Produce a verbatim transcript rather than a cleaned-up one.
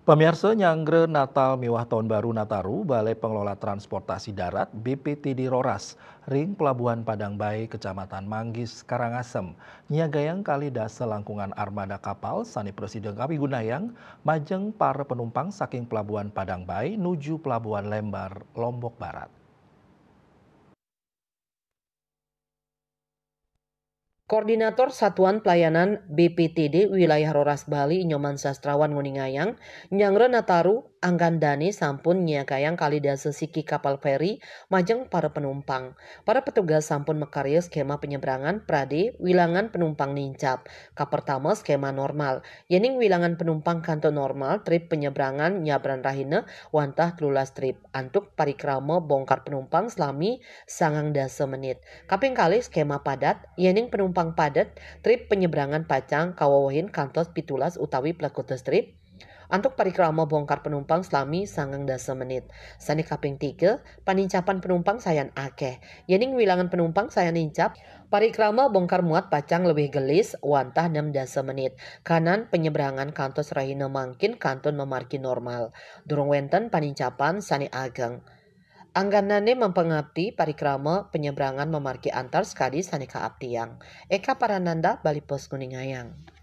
Pamiarsa, nyanggra Natal miwah Taun Baru Nataru, Balai Pengelola Transportasi Darat, B P T D Roras, ring Pelabuhan Padang Bae, Kecamatan Manggis, Karangasem, nyiagayang kalih dasa langkungan armada kapal sane prasida kapigunayang majeng para penumpang saking Pelabuhan Padang Bae nuju Pelabuhan Lembar, Lombok Barat. Koordinator Satuan Pelayanan B P T D Wilayah Roras Bali, Nyoman Sastrawan, nguningayang, nyanggra Nataru anggan dane sampun nyiagayang kalih dasa siki kapal feri majeng para penumpang. Para petugas sampun makarya skema penyeberangan prade wilangan penumpang nincap. Kapertama, skema normal. Yening wilangan penumpang kantun normal, trip penyeberangan nyabran rahina wantah telulas trip. Antuk parikrama bongkar penumpang salami sangang dasa menit. Kaping kalih, skema padat. Yening penumpang padet, trip penyeberangan pacang kawewehin kantos pitulas utawi plekutus trip. Antuk parikrama bongkar penumpang salami sangang dasa menit. Sane kaping tiga, panincapan penumpang sayan akeh. Yening wilangan penumpang sayan nincap, parikrama bongkar muat pacang luwih gelis wantah nem dasa menit. Kanan penyeberangan kantos rahina mangkin kantun mamargi normal. Durung wenten panincapan sane ageng. Angganane mapangapti parikrama penyeberangan mamargi antar sakadi sane kaaptiang. Eka Parananda, Bali Post, nguningayang.